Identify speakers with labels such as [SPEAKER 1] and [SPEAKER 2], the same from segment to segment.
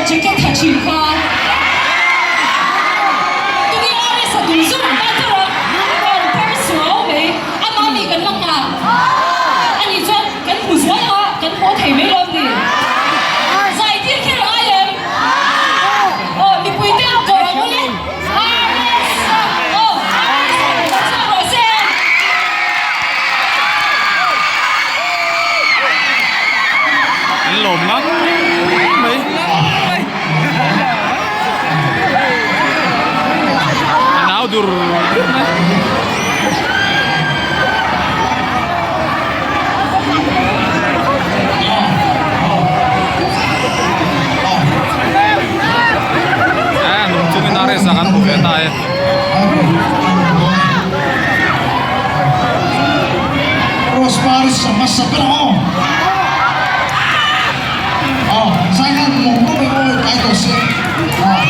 [SPEAKER 1] Jacket ha thin kha. Tunge RS a duh zawk tan theuh a, rawn phar suau mai. Amah mi kan la nghah a nih chuan kan hmu zual a, kan haw thei mai lo ni. Zai tir kher a ngai em? Aw mipui te an kawr ang ule. RS aw RS a rawn chhuak rawh se.
[SPEAKER 2] An lawm ngang mai. A nau dur dur mai. A nung chungin a resa kan hmu ve ta e.
[SPEAKER 3] Rosmary sa hmasa ber ang aw. Aw, zai hian lawm lawm em aw kai tawh se. Aw.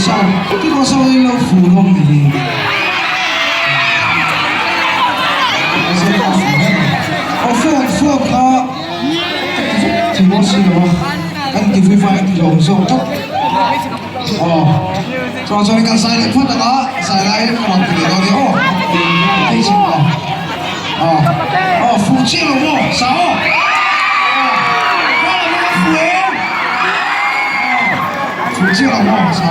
[SPEAKER 3] Sound, Tuikawl Sound in lo fu hlawm ni. Aw phone phone kha ka ti vek thei bawk si lo a, kan ti vui vai ti hlawm zawk tlat. Aw chuan chuan kan zai leh phawt ang a, zai laiin ka rawn ti leh dawn nia aw. Hei chin aw. Aw aw fu chiah lo maw sa aw. Aw fu em. Fu chiah lo maw sa.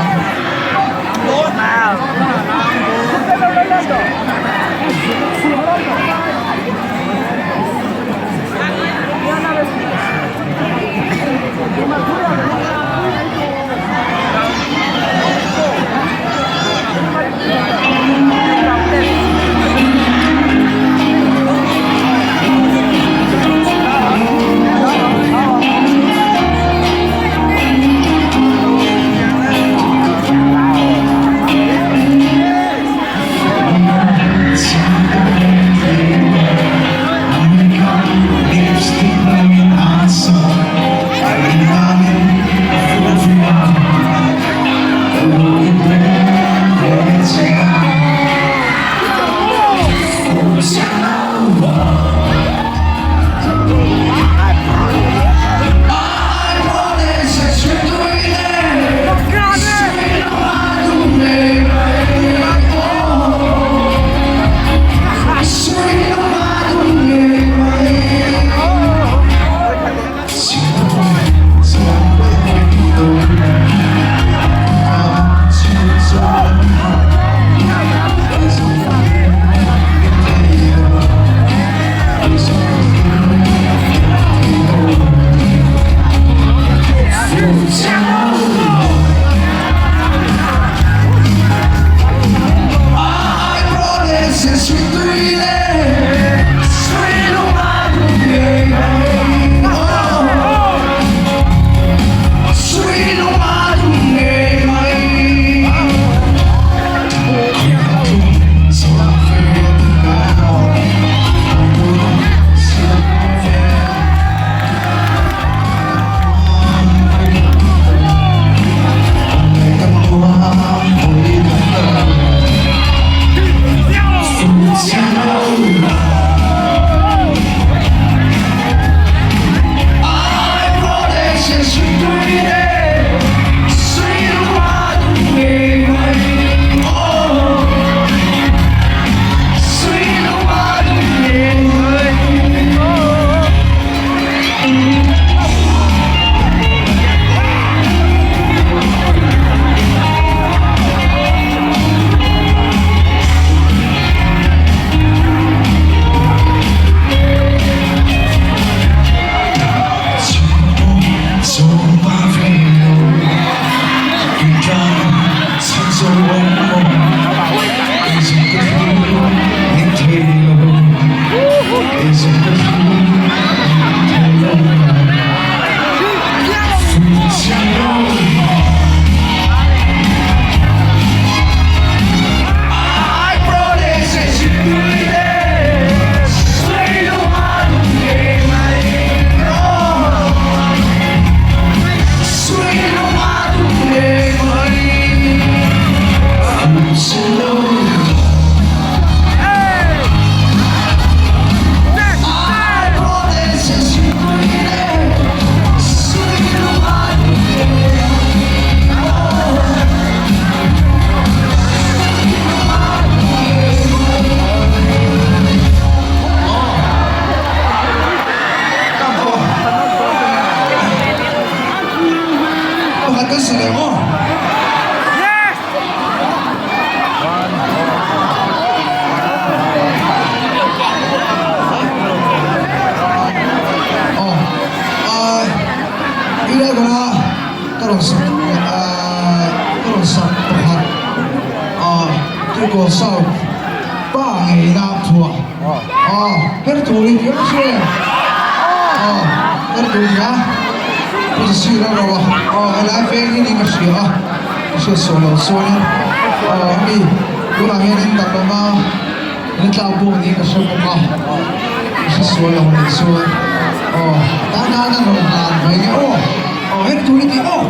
[SPEAKER 3] Pakhat kan sa leh maw? Aw, ah, i lai kawna ka rawn sak, ah, ka rawn sak pakhat, ah, Tuikawl South pa ngei na phuah, aw, her turin ka hria, aw, her turin a. Pu Sir a ro a, aw helai veng hi ni ka hria a, ka hriat sual lo chuanin aw hemi tunah hianin dam lama min tlak bawk niin ka hre bawk a, ka hre sual lo nih chuan aw tan tan a rawn hlan mai nge aw, aw hemi tur hi tih aw.